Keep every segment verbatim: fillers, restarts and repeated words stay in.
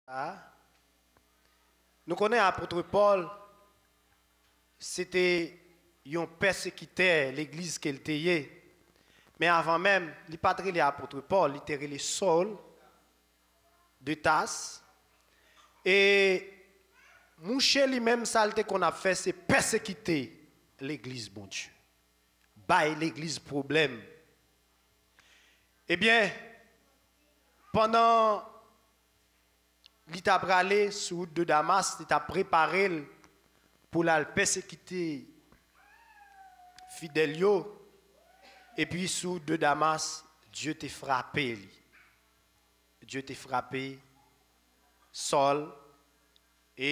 a, nou konnen apot Pòl, se te yon pèsekitè legliz ke l te ye. Men avan menm, li pa t rele apot Pòl, li te rele Sòl de Tas. E mouche li menm, sa l te konn ap fè, se pèsekite legliz Bondye. Bay legliz pwoblèm. Ebyen, pandan li t ap prale sou wout de Damas, li t ap prepare l pou l al pèsekite fidèl yo. Epi sou wout de Damas, Dye te frape li. Dye te frape Sòl, e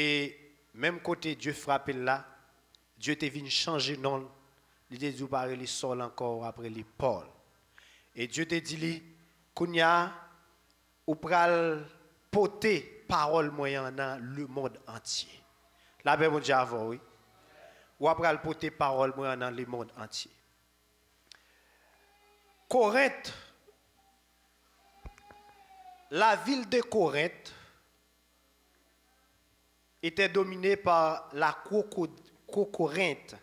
menm kote Dye frape l la, Dye te vin chanje non l. Li te di, "Ou pa rele Sòl ankò, w ap rele Pòl." E Dye te di li, "Kounye a, ou pral pote pawòl mwen an nan lemonn antye." Lapè Bondye avè w, wi. W ap pral pote pawòl mwen an nan lemonn antye. Korent, la ville de Corinthe était dominée par la Croco- Crocorinthe,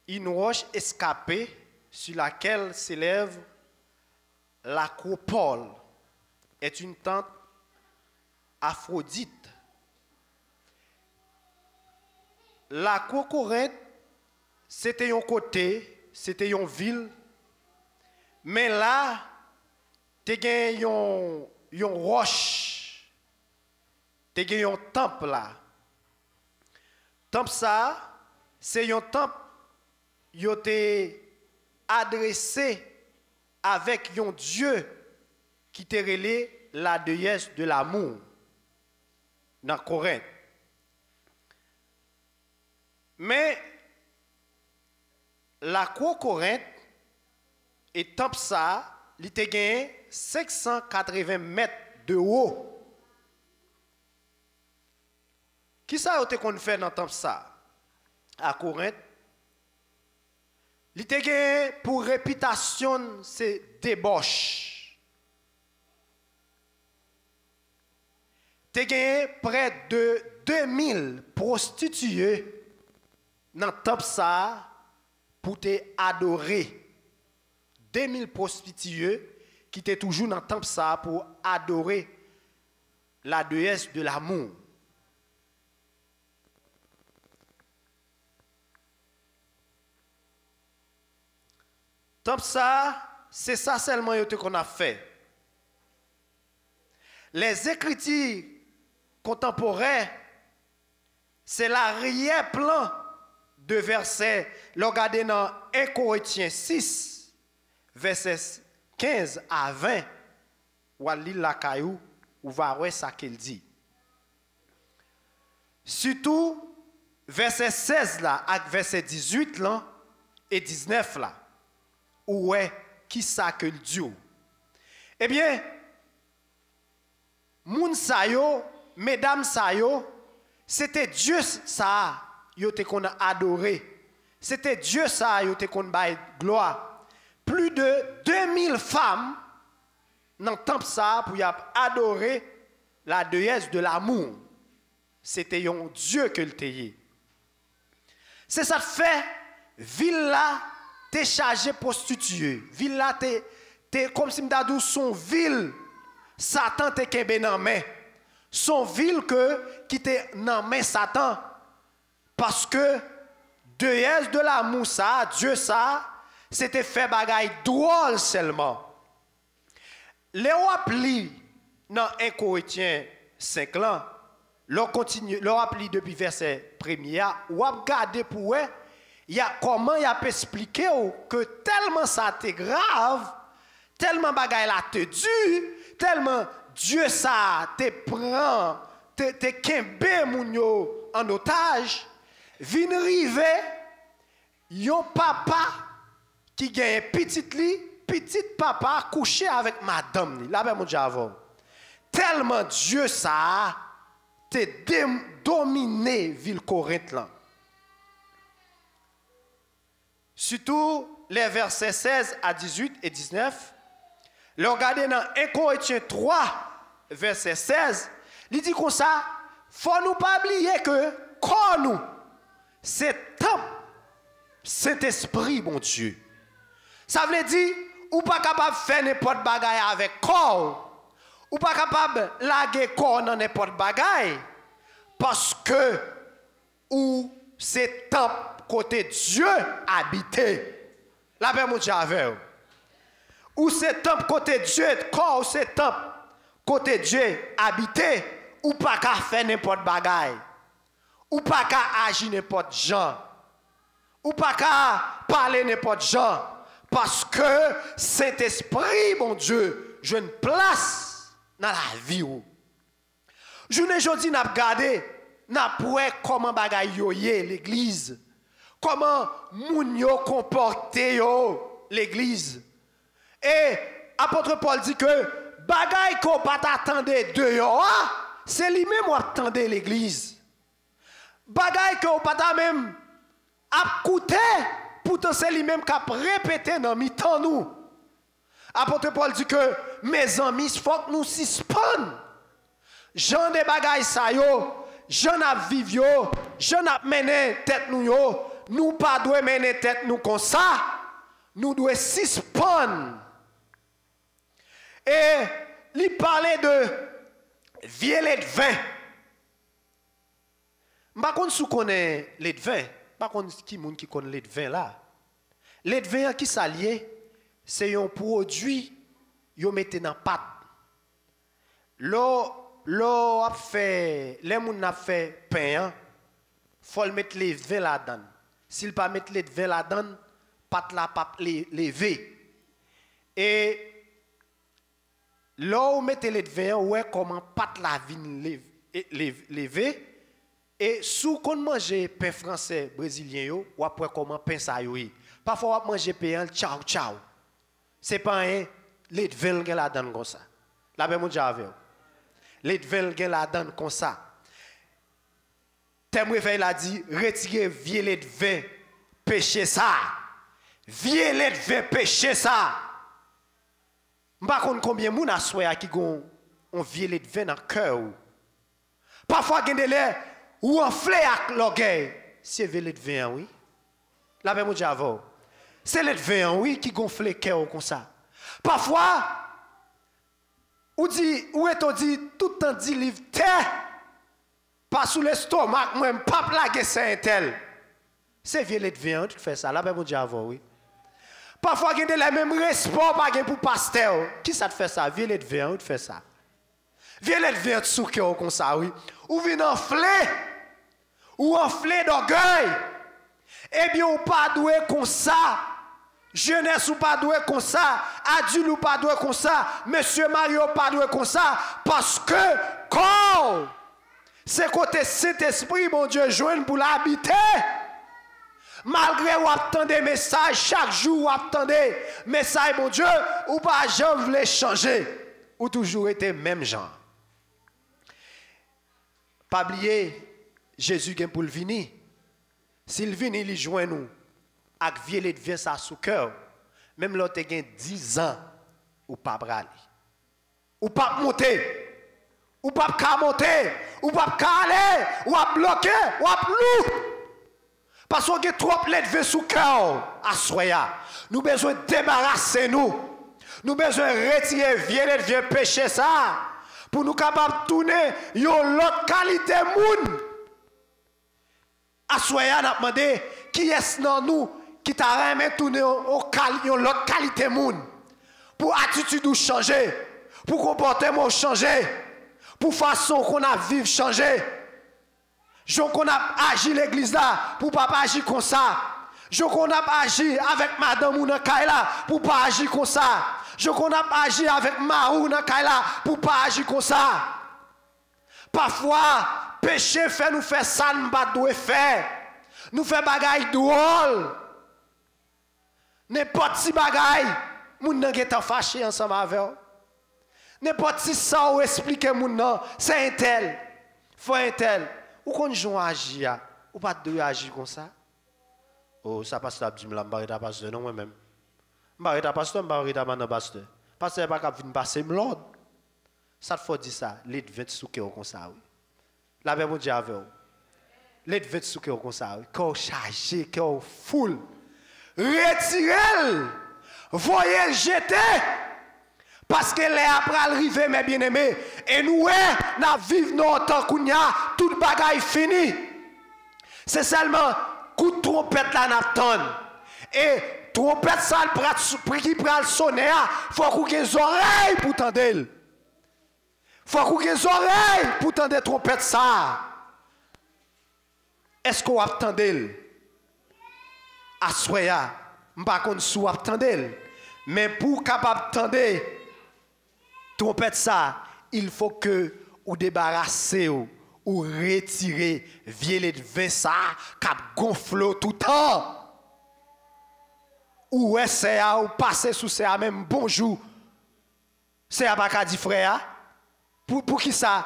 une roche escarpée sur laquelle s'élève l'acropole, est une tente aphrodite. Lakou Korent, se te yon kote, se te yon vil, men la, te gen yon, yon wòch, te gen yon tanp la. Tanp sa a, se yon tanp yo te adrese avèk yon dye ki te rele la déesse de l'amour nan Korent. Men, lakou Korent e tanp sa a, li te genyen senk san katreven mèt de wo. Kisa yo te konn fè nan tanp sa a? A Korent, li te genyen pou repitasyon l se debòch. Te genyen prè de de mil pwostitiye nan tanp sa a pou te adore. De mil pwostitiye ki te toujou nan tanp sa a pou adore la déesse de l'amour. Tanp sa a, se sa sèlman yo te konn ap fè. Lèzekriti kontanporè, se laryè plan de vèsè. Lè w gade nan en Korentyen sis, vèsè kenz a ven, w al li l lakay ou, ou va wè sa ke l di. Sitou, vèsè sèz la ak vèsè dizuit lan e diznèf la, ou wè kisa ke l di w. Ebyen, moun sa yo, medam sa yo, se te dye sa a yo te konn adore. Se te dye sa a yo te konn bay glwa. Plis de de mil fanm nan tanp sa a pou y ap adore la déesse de l'amour. Se te yon dye ke l te ye. Se sa k fè vil la te chaje pwostitiye. Vil la te, te kòmsi m ta di w, s on vil Satan te kenbe nan men. S on vil ke, ki te nan men Satan. Paske déesse de l'amour sa a, dye sa a, se te fè bagay dwòl sèlman. Lè w ap li nan en Korentyen senk lan, lè w kontinye, lè w ap li depi vèsè premye a, w ap gade pou w wè y a, kòman y ap esplike w ke tèlman sa te grav, tèlman bagay la te di, tèlman dye sa a te pran, te, te kenbe moun yo an otaj, vin rive yon papa ki genyen pitit li, pitit papa kouche avèk madanm li. Lapè Bondye avè w. Tèlman dye sa a te de-, domine vil Korent lan. Sitou lè vèsè sèz a dizuit e diznèf, lè w gade nan en Korentyen twa, vèsè sèz, li di konsa, fò nou pa bliye ke kò nou se tanp Sentespri Bondye. Sa vle di, ou pa kapab fè nenpòt bagay avèk kò w. Ou pa kapab lage kò w nan nenpòt bagay, paske ou se tanp kote Dye abite. Lapè Bondye avè w. Ou se tanp kote Dye, kò w se tanp kote Dye abite. Ou pa ka fè nenpòt bagay. Ou pa ka aji nenpòt jan. Ou pa ka pale nenpòt jan. Paske Sentespri Bondye jwenn plas nan lavi w. Jounen jodi, n ap gade, n ap wè kòman bagay yo ye legliz. Kòman moun yo konpòte yo legliz. E apot Pòl di ke bagay ke w pa ta tande deyò a, se li menm w ap tande legliz. Bagay ke w pa ta menm ap koute, poutan se li menm k ap repete nan mitan nou. Apot Pòl di ke, mezanmi, fòk nou sispann jan de bagay sa yo, jan n ap viv yo, jan n ap mennen tèt nou yo, nou pa dwe mennen tèt nou konsa. Nou dwe sispann. E li pale de vye ledven. M pa konn si w konnen ledven. M pa konn ki moun ki konn ledven la. Ledven an, kisa l ye? Se yon pwodui yo mete nan pat. Lè w, lè w ap fè, lè moun nan ap fè pen an, fò l met ledven ladan l. Si l pa met ledven ladan l, pat la p ap le-, leve. E lè w mete ledven an, ou wè kòman pat la vin lev-, e, lev-, leve. E si w konn manje pen fransè brezilyen yo, w ap wè kòman pen sa yo ye. Pafwa w ap manje pen an, tchaw tchaw. Se pa anyen, ledven l gen ladan l konsa. Lapè Bondye avè w. Ledven l gen ladan l konsa. Tèm refèy la di, retire vye ledven peche sa. Vye ledven peche sa. M pa konn konbyen moun aswè a ki gon yon vye ledven nan kè w. Pafwa gen de lè, ou anfle ak lògèy. Se vye ledven an, wi. Lapè Bondye avè w. Se ledven an, wi, ki gonfle kè w konsa. Pafwa, ou di, ou rete w di, tout tan di liv tè. Pa sou lestomak mwen, m p ap lage sè entèl. Se vye ledven an wi, ki fè sa. Lapè Bondye avè w, wi. Pafwa, gen de lè, menm respè w pa gen pou pastè w. Kisa t fè sa? Vye ledven an wi, ki fè sa. Vye ledven an t sou kè w konsa, wi. Ou vin anfle. Ou anfle dògèy. Ebyen, ou pa dwe konsa. Jenès ou pa dwe konsa. Adilt ou pa dwe konsa. Mesye marye ou pa dwe konsa. Paske kò w se kote Sentespri Bondye jwenn pou l abite. Malgre w ap tande mesaj, chak jou w ap tande mesaj Bondye, ou pa janm vle chanje. Ou toujou rete menm jan. Pa bliye, Jezi gen pou l vini. Si l vini, li jwenn ou ak vye ledven sa sou kè w. Menm lè w te gen dizan, ou pa prale. Ou p ap monte. Ou p ap ka monte. Ou p ap ka ale. W ap bloke. W ap lou. Paske w gen twòp ledven sou kè w aswè a. Nou bezwen debarase nou. Nou bezwen retire vye ledven peche sa a pou nou kapab tounen yon lòt kalite moun. Aswè a, n ap mande, kiyès nan nou ki ta renmen tounen yon, yon kal-, yon lòt kalite moun? Pou atitid ou chanje, pou konpòteman w chanje, pou fason w konn ap viv chanje. Jan w konn ap aji legliz la, pou w pa aji konsa. Jan w konn ap aji avèk madanm ou nan kay la, pou w pa aji konsa. Jan w konn ap aji avèk mari w nan kay la, pou w pa aji konsa. Pafwa, peche fè nou fè sa n pa t dwe fè. Nou fè bagay dwòl. Nenpòt ti bagay, moun nan gentan fache ansanm avè w. Nenpòt ti sa w esplike moun nan, se entèl, frè entèl, ou konn jan w aji a, ou pa t dwe aji konsa. O, sa pastè ap di m la, m pa ret a pastè non, mwen menm. M pa ret a pastè, m pa ret a madan pastè. Pastè pa kab vin pase m lòd. Sa t fè w di sa? Ledven t sou kè w konsa, wi. Lapè Bondye avè w. Ledven t sou kè w konsa, wi. Kè w chaje, kè w full. Retire l. Voye l jete. Paske lè a pral rive, mè byeneme. E nou wè, n ap viv nan yon tan kounye a, tout bagay fini. Se sèlman kout twonpèt la n ap tann. E twonpèt sa l pral s-, ki pral sonnen a, fòk ou gen zòrèy pou tande l. Fòk ou gen zòrèy pou tande twonpèt sa a. Èske w ap tande l? Aswè a, m pa konn si w ap tande l, men pou w kapab tande twonpèt sa, il faut que ou debarase w, ou retire vye ledven sa k ap gonfle w toutan. Ou wè sè a, ou pase sou sè a, menm bonjou. Sè a pa ka di frè a. Pou, pou ki sa?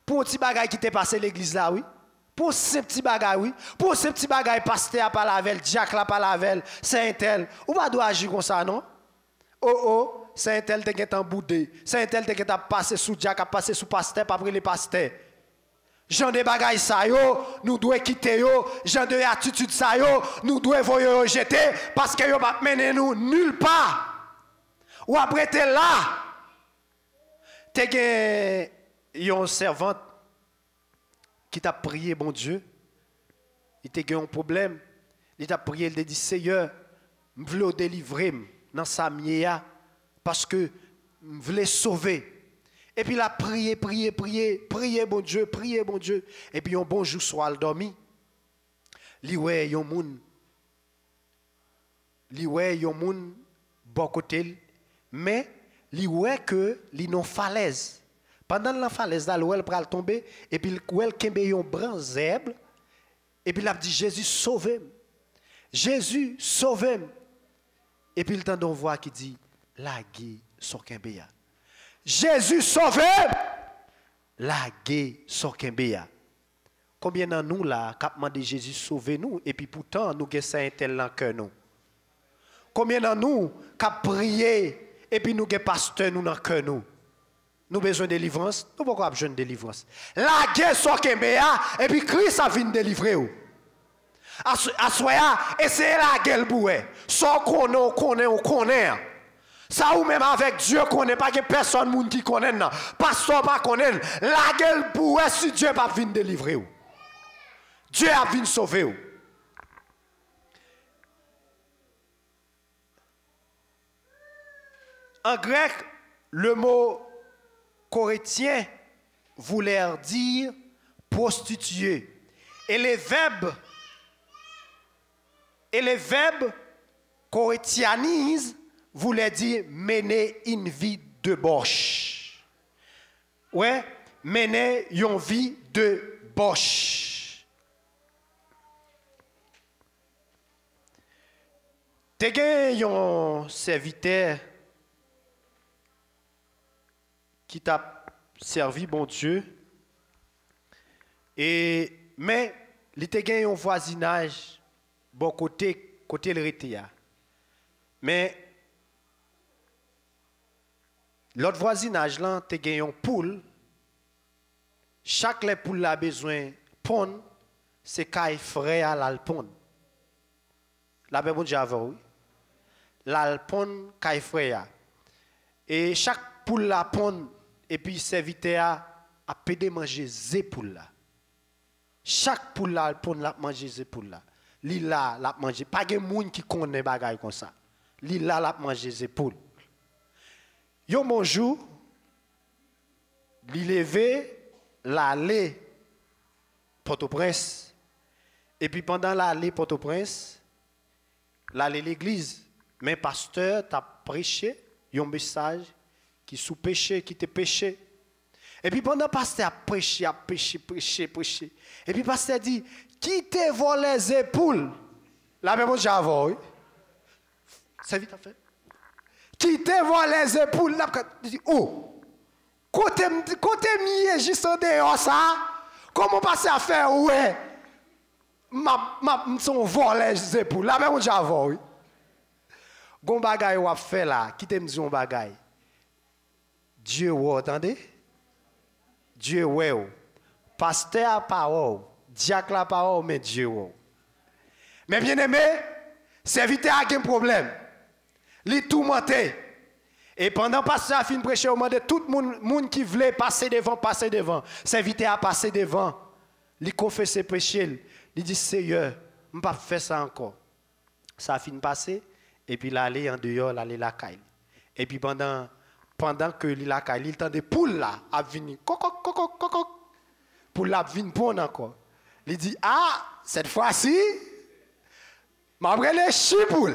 Pou yon ti bagay ki te pase legliz la, wi. Pou yon senp ti bagay, wi. Pou yon senp ti bagay, pastè a pale avè l, dyak la pale avè l, sè entèl. Ou pa dwe aji konsa, non. O, o, sè entèl te gentan boude. Sè entèl te gentan ap pase sou dyak, ap pase sou pastè, p ap rele pastè. Jan de bagay sa yo, nou dwe kite yo. Jan de atitid sa yo, nou dwe voye yo jete, paske yo p ap mennen nou nilpa. W ap rete la. Te gen yon sèvant ki t ap priye Bondye. Li te gen yon pwoblèm. Li t ap priye, li te di, Seyè, m vle w delivre m nan sa m ye a, paske m vle sove. Epi l ap priye, priye, priye, priye Bondye, priye Bondye. Epi yon bon jou swa l dòmi, li wè yon moun, li wè yon moun bò kote l, men li wè ke li nan falèz. Pandan l nan falèz la, l wè l pral tonbe, epi l wè l kenbe yon bran zèb, epi l ap di, Jezi, sove m! Jezi, sove m! Epi l tande yon vwa ki di, Lage sa w kenbe a. Jezi, sove m! Lage sa w kenbe a. Konbyen nan nou la k ap mande Jezi sove nou, epi poutan nou gen sè entèl nan kè nou? Konbyen nan nou k ap priye, epi nou gen pastè nou nan kè nou? Nou bezwen delivrans? Nou poko ap jwenn delivrans. Lage sa w kenbe a, epi Kris ap vin delivre w. As-, aswè a, eseye lage l pou wè. Sa w konnen, w konnen, w konnen an. Sa ou menm avèk Dye konnen, pa gen pèsòn moun ki konnen l nan. Pastè w pa konnen l. Lage l pou wè si Dye p ap vin delivre w. Dye ap vin sove w. En grec, le mot koretien voulait dire prostituée. Et le verbe, et le verbe koretanize voulait dire mener une vie de débauche. Wè, mennen yon vi debòch. Te gen yon sèvitè ki t ap sèvi Bondye, e, men li te gen yon vwazinaj bò kote, kote l rete a. Men lòt vwazinaj lan te gen yon poul. Chak lè poul la bezwen ponn, se kay frè a l al ponn. Lapè Bondye avè w, wi. L al ponn kay frè a. E chak poul la ponn, epi sèvitè a ap pede manje ze poul la. Chak poul la al ponn, l ap manje ze poul la. Li la, l ap manje. Pa gen moun ki konnen bagay konsa. Li la, l ap manje ze poul. Yon bon jou, li leve, l ale Pòtoprens. Epi pandan l ale Pòtoprens, l ale legliz, men pastè t ap preche yon mesaj ki sou peche, ki te peche. Epi pandan pastè ap preche, ap preche, preche, preche, epi pastè di, "Kite vòlè ze poul." Lapè Bondye avè w, wi. Sèvitè fè, "Kite vòlè ze poul." L ap ka-, li di, "O, kote m, kote m ye jis andeyò sa a? Kòman pastè a fè wè m ap, m ap, m se yon vòlè ze poul?" Lapè Bondye avè w, wi. Gon bagay w ap fè la, kite m di yon bagay. Dye wè w, tande. Dye wè w. Pastè a pa wè w. Dyak la pa wè w, men Dye wè w. Men byeneme, sèvitè a gen pwoblèm. Li toumante. E pandan pastè a fin preche, yo mande tout moun, moun ki vle pase devan, pase devan. Sèvitè a pase devan. Li konfese peche l. Li di, Seyè, m p ap fè sa ankò. Sa fin pase, epi l ale andeyò, l ale lakay li. Epi pandan, pandan ke li lakay li, l tande poul la ap vini kokok, kokok, kokok. Poul la ap vin ponn ankò. Li di, a, sèt fwa si, m ap rele Chipoul.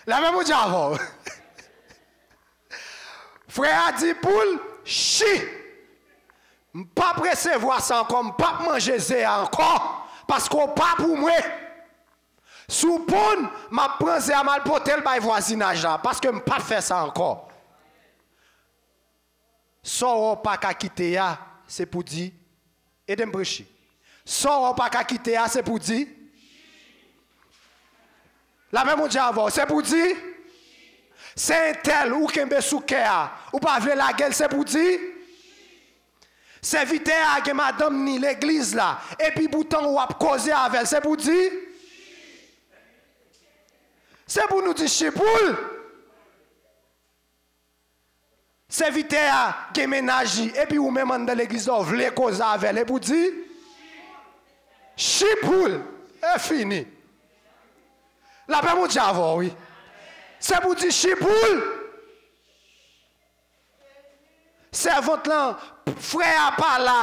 Lapè Bondye avè w. Frè a di poul, Chi! M p ap resevwa sa ankò, m p ap manje ze a ankò, paske w pa pou mwen. Si w ponn, m ap pran ze a, m al pote l bay vwazinaj la, paske m p ap fè sa ankò. Sa w wè w pa ka kite a, se pou di, ede m preche. Sa w wè w pa ka kite a, se pou di, lapè Bondye avè w, se pou di, se entèl ou kenbe sou kè a, ou pa vle lage l, se pou di, sèvitè a gen madanm ni legliz la, epi poutan w ap koze avè l, se pou di, se pou nou di Chipoul. Sèvitè a gen mennaj li, epi ou menm anndan legliz la, w vle koze avè l, e pou di, Chipoul, e fini. Lapè Bondye avè w, wi. Se pou di, Chipoul. Sèvant lan, frè a pa la.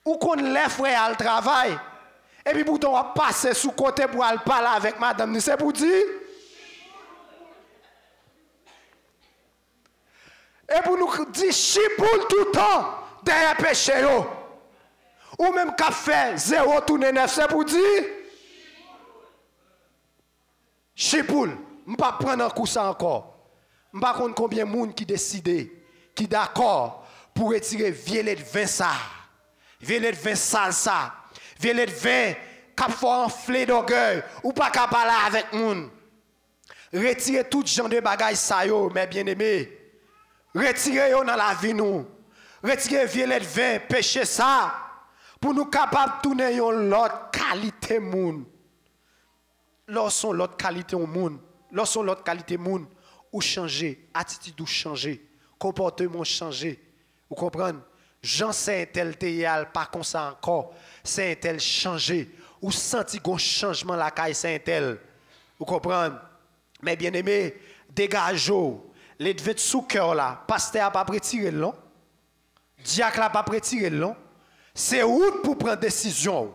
Ou konn lè frè a al travay, epi poutan w ap pase sou kote pou al pale avèk madanm ni, se pou di, e pou nou k-, di Chipoul toutan dèyè peche yo. Ou menm k ap fè zewo tounen nèf, se pou di, Chipoul, m p ap pran nan kou sa ankò. M pa konn konbyen moun ki deside, ki dakò pou retire vye ledven sa, vye ledven sal sa, vye ledven k ap fè w anfle dògèy, ou pa ka pale avèk moun. Retire tout jan de bagay sa yo, mè byeneme. Retire yo nan lavi nou. Retire vye ledven, peche sa, pou nou kapab tounen yon lòt kalite moun. Lè w se yon lòt kalite yon moun, lè w se yon lòt kalite moun, ou chanje, atitid ou chanje, konpòteman w chanje. Ou konprann? Jan sè entèl te ye a, l pa konsa ankò. Sè entèl chanje. Ou santi gon chanjman lakay sè entèl. Ou konprann? Mè byeneme, degaje w. Ledven t sou kè w la, pastè a p ap retire l non. Dyak la p ap retire l non. Se ou k pou pran desizyon w.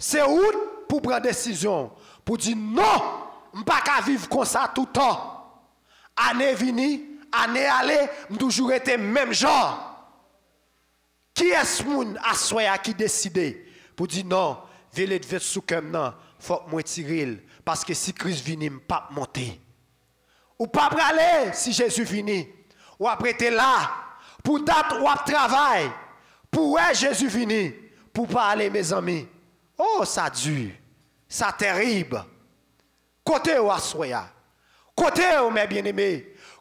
Se ou k pou pran desizyon w pou di, non, m pa ka viv konsa toutan. Ane vini, ane ale, m toujou rete menm jan. Kiyès moun aswè a ki deside pou di, non, vye ledven sou kè m nan, fòk mwen tire l, paske si Kris vini, m p ap monte. Ou pa prale si Jezi vini. W ap rete la. Pou dat w ap travay pou wè Jezi vini, pou pa ale, mezanmi. Oh, sa di. Sa tèrib. Kote w aswè a? Kote w, mè byeneme?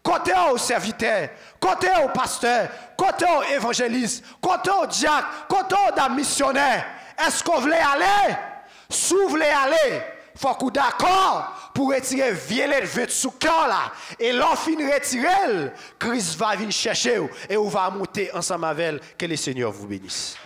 Kote w, sèvitè? Kote w, pastè? Kote w, evanjelis? Kote w, dyak? Kote w, dam misyonè? Èske w vle ale? Si w vle ale, fòk ou dakò pou retire vye ledven t sou kè w la. E lè w fin retire l, Kris va vin chèche w e ou va moute ansanm avè l. Que le Seigneur vous bénisse.